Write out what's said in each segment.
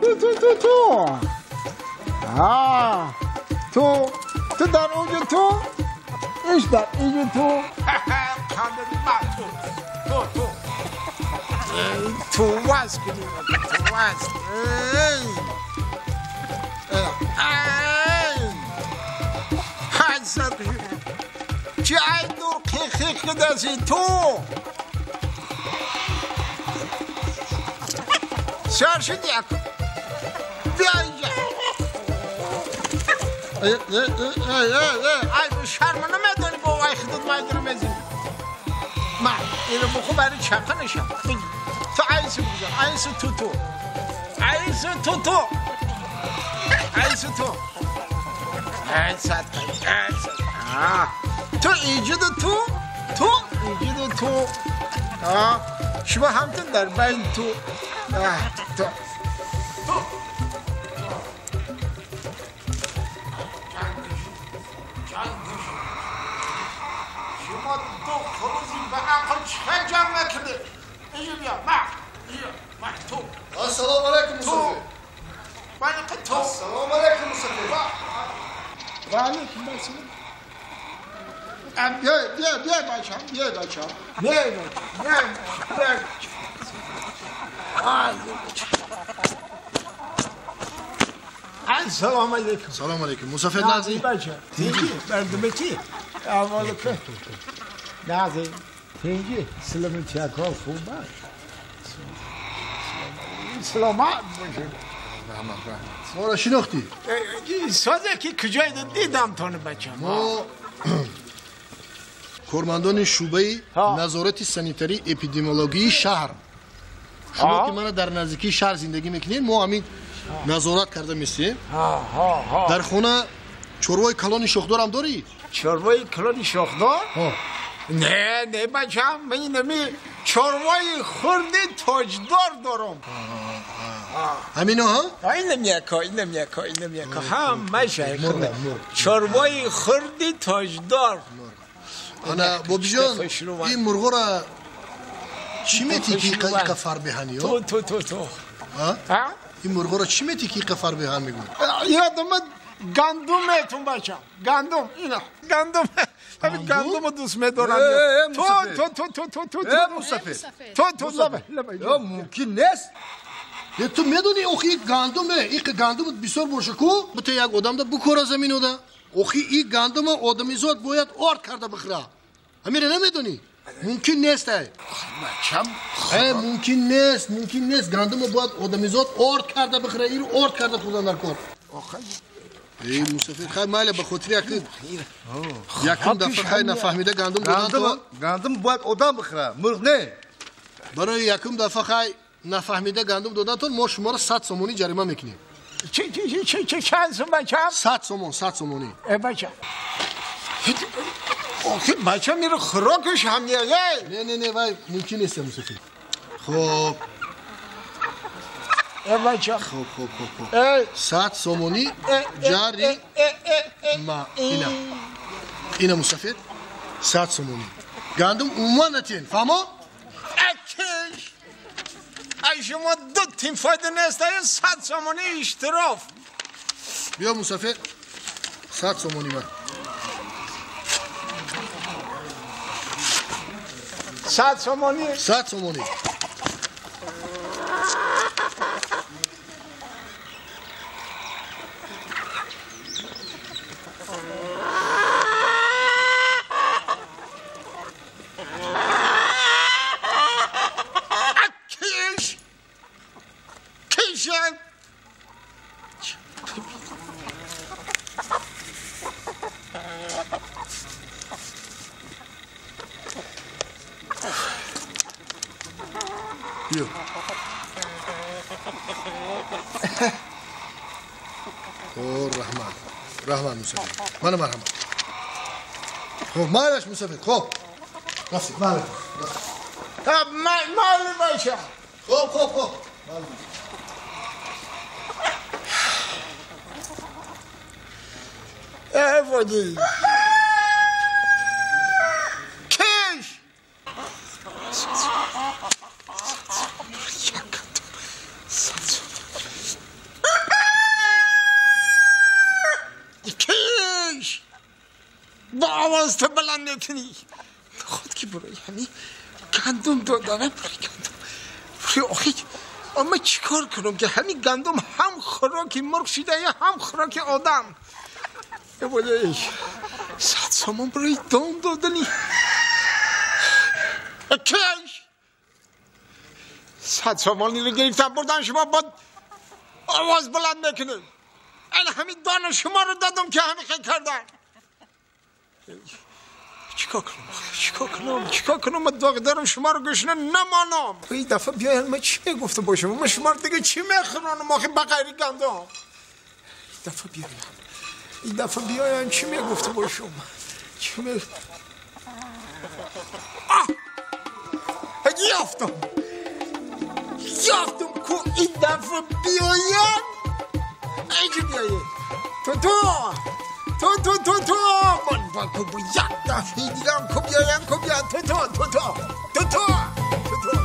تو تو تو تو آه تو تو در اوج تو ایش در ایج تو تو تو تو تو واز کنی تو واز چه ای دور خیخ دستی تو سر شدی اکو بیا اینجا ای ای ای ای شرم نمیدونی با وای خودت مایدرو میزنی ما اینو بخو برای چقه نشم تو عیسو بزن عیسو تو تو عیسو تو تو عیسو تو عیسو تو ایجاد تو تو ایجاد تو شما همتون در بین تو تو تو شما دو خروزی به عقل چه جمع نکنه ایجا بیا ما ایجا ما تو السلام علیکم مصطفی من تو السلام علیکم مصطفی و علیکم السلام بیا بیا بیا بچم بیا بچم بیا بچم بیا السلام علیکم سلام علیکم مصطفی نازی بچه تینجی مردم چی احوال که نازی تینجی سلامتی اکا خوب سلامت باشه رحمت رحمت ما را شناختی سازه که کجای دیدم تانه بچم ما кормандони шӯъбаи назорати санитарии эпидемиологии шаҳр шумо ки мана дар наздикии шаҳр зиндагӣ мекунед мо ҳамин назорат карда местем дар хона чорвои калони шохдорам дорӣ чорвои калони шохдор не не бачам ман инами чорвои хурди тоҷдор дорам ҳамино инам яко инам яко инам яко ҳамаша чорвои хурди тоҷдор ана бобиҷон ин мурғоро чӣ метӣ ки иқа фарбеҳани ту ту ту ту ин мурғоро чӣ метӣ ки иқа фарбеҳан мегӯ ёдама гандум метун бачам гандум ина гандум ҳамин гандумро дӯст медорам ту ту ту ту ту ту ту мустафи ту ту лаба лаба мумкин нест ту медонӣ охи гандуме иқа гандум бисёр боша ку бута як одамда букора заминода охи и гандума одамизод бояд орд карда бихӯра ҳамиро намедонӣ мумкин нест ай бачам мумкин нест мумкин нест гандума бояд одамизод орд карда бихӯра иро орд карда хӯрдан дар кор эй мусафир хай майла ба хотири якум дафъа хай нафаҳмида гандум додан гандум бояд одам бихӯра мурғ не барои якум дафъа хай нафаҳмида гандум додантон мо шуморо 100 сомонӣ ҷарима мекунем чӣ чанд сум бачам 100 сомон 100 сомонӣ э бачам охи бачам иро хӯрокаш ҳам не не не не вай мумкин нест мусафир хоб э бачам хоб хоб хоб хоб 100 сомонӣ ҷарима ина ина мусафир 100 сомонӣ гандум умуман натиҳен фаҳмо акиш ай шумо ду тим фоида нест ай 100 сомонӣ иштироф биё мусафир 100 сомонӣ ман 100 сомонӣ 100 сомонӣ Биё. О, раҳмат. Раҳмат мусафир. Мана марҳамат. Хоб, майлаш мусафир. Хоб. Рафтед, майли. Майли бача. Хоб, хоб, хоб. Э, води. Киш! بلند میکنی؟ خود که برای همین گندم دادنم برای گندم برای آخی اما چیکار کنم که همین گندم هم خوراک مرغ شده هم خوراک آدم. ولی 100 سامان برای دام دادنی کش 100 سامانی رو گرفتم بردن شما با آواز بلند میکنه. این همین دان شما رو دادم که همین خیلی کردن. چیکار کنم؟ چیکار کنم؟ چیکار کنم؟ من داغ دارم شما رو گشنه نمانم. این دفعه بیاین من چی میگفته باشم؟ من شما رو دیگه چی میخورانم آخه بغیر گندم؟ این دفعه بیاین، این دفعه بیاین چی میگفته باشم؟ چی می آه! یافتم، یافتم که این دفعه بیاین اینجا بیاین تو تو تو تو تو تو من با کو یک دفعه دیگه هم کو بیایم کو بیایم تو تو تو تو تو تو تو تو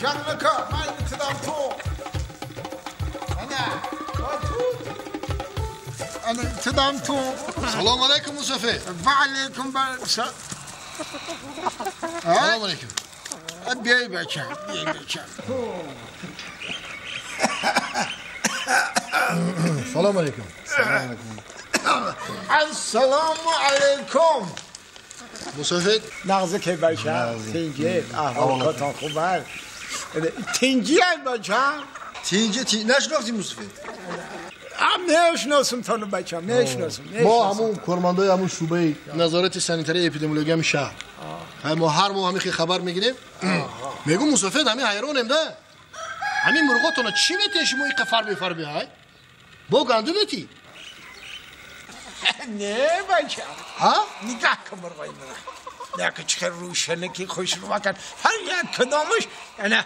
جان لکا من تدام تو انا تو انا تدام تو. سلام علیکم مصطفی. و علیکم سلام. سلام علیکم. بیای بچم، بیای بچم. سلام علیکم. سلام علیکم. السلام علیکم. مصطفی نغزه که بچم تینجی احوالاتان خوبه؟ تینجی هم بچم؟ تینجی نشناختی مصطفی؟ هم نشناسم تانو بچم، نشناسم. ما همون کارمندای همون شعبه نظارت سانیتری اپیدمیولوژی هم شهر. ما هر ماه همین خبر میگیریم. میگم مصطفی همین حیرانم ده. همین مرغاتون چی میته شما این قفر بفر های؟ با گندم میتی؟ نه بچم. ها؟ نگاه کن مرغای مرا. نه که چه روشنه که خوش رو کن. هر یک کدامش نه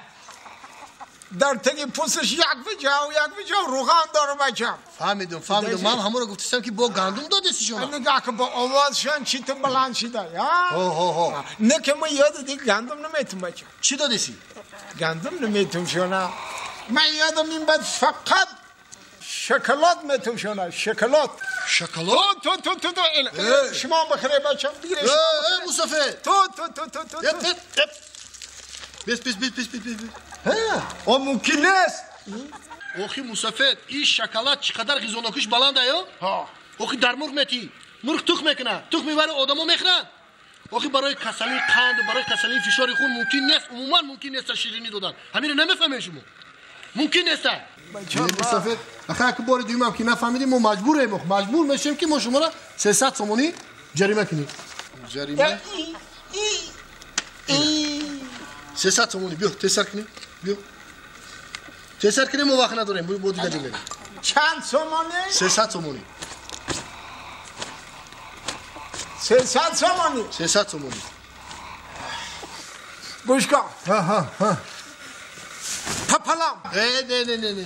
در تگی پوستش یک بجا و یک بجا روغن داره بچم. فهمیدم فهمیدم. من همون رو گفتم که با گندم دادی شما. نگاه کن با آوازشان چی تو بلند شده ها؟ ها ها ها. نه که من یاد دیگه گندم نمیتم بچم. چی دادی؟ گندم نمیتم شما. من یادم این بعد فقط شکلات میتم شما. شکلات. شکلات؟ تو تو تو تو شما بخری بچم. بگیره شما. ای مصطفی. تو تو تو تو تو. بس بس بس بس بس بس. ها، ممکن نیست. آخی مصطفی این شکلات چقدر غذاناکیش بلنده یا؟ ها. آخی در مرغ میتی، مرغ تخم میکنه، تخم میبره آدمو میخورن. آخی برای کسلی قند، برای کسلی فشار خون ممکن نیست، عموما ممکن نیست شیرینی دادن. همین رو نمیفهمین شما. ممکن نیست. مصطفی آخه اگه بار دوم هم که نفهمیدیم ما مجبوریم، مجبور میشیم که ما شما را 300 سومانی جریمه کنیم. جریمه؟ 300 سومانی بیا تسر کنیم. بیا تسر کنیم ما وقت نداریم. بیا دیگه جمله. چند سومانی؟ 300 سومانی. 300 سومانی. 300 سومانی. گوش کن. ها ها ها. پاپلام. نه نه نه نه نه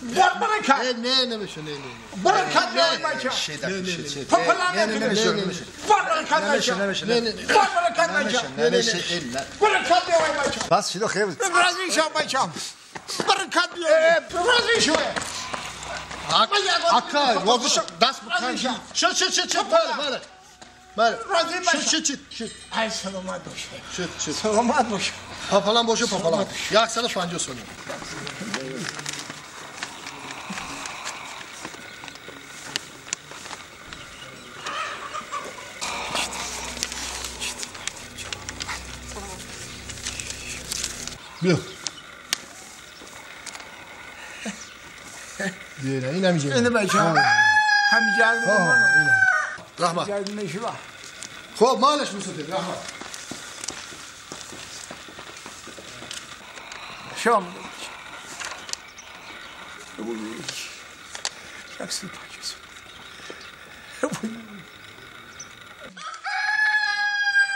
نه. برکت. نه نمیشه نه نه. برکت بیار بچه. پاپلام نمیشه. برکت نمیشه. نه نه. برکت نمیشه. نمیشه الا. برکت بیار بچه. بس شدو خیر. راضی شو بچه. برکت بیار. راضی شو. آقا راضی شو دست بکن. شد شد شد شد بله بله. بله. راضی شد شد شد شد. ای سلامت باش. شد شد. سلامت باش. پاپلام باشه پاپلام. 150 سومانی. بیا. بیا این همیشه. اینو بچه همیشه. رحمت. خب مالش مصطفی رحمت. شام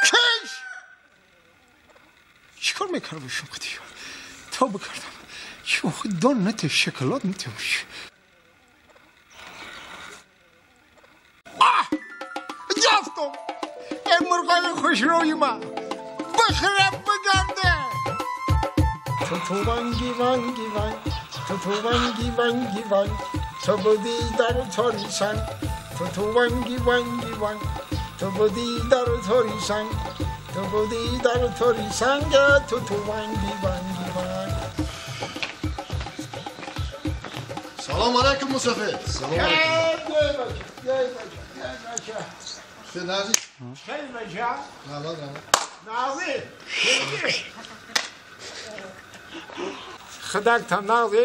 کش چیکار میکردم شما تا بکردم چی دان نته شکلات نتیمش. آه یافتم ای مرغای خوشروی ما بخرم بگرده. تو وانگی وانگی وانگ تو وانگی وانگی وانگ تو بودی در تاری سنگ تو وانگی وانگی وانگ تو بودی در تاری سنگ تو بودی در تاری سنگ تو وانگی وانگی وانگ. سلام علیکم مصطفی. سلام علیکم. بچه نازی. خیلی بچه. نه نه نه. نازی. خداک تا نازی.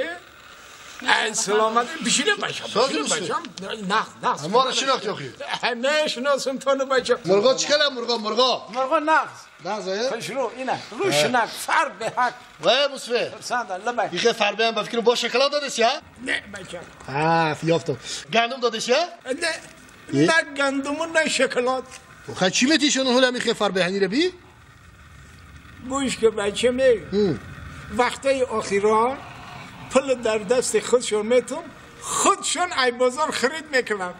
ای سلامت بشینه بچم. بچم. نه نه. ما رو شناختی آخی. همه شناسم تو نو بچم. مرغا چیکار مرغا مرغا. مرغا ناز. نازه. خوشرو اینه. روشنک فر به حق. وای مصطفی. سنده لبه. یه فر به هم بفکر با شکلات دادش یا؟ نه بچم. ها یافتم. گندم دادش یا؟ نه. نه گندم و نه شکلات. خب چی میتیشون حالا میخه فر به هنی بی؟ گوش که بچه می. وقتای اخیرا پول در دست خودشون میتون خودشون ای بازار خرید میکنن.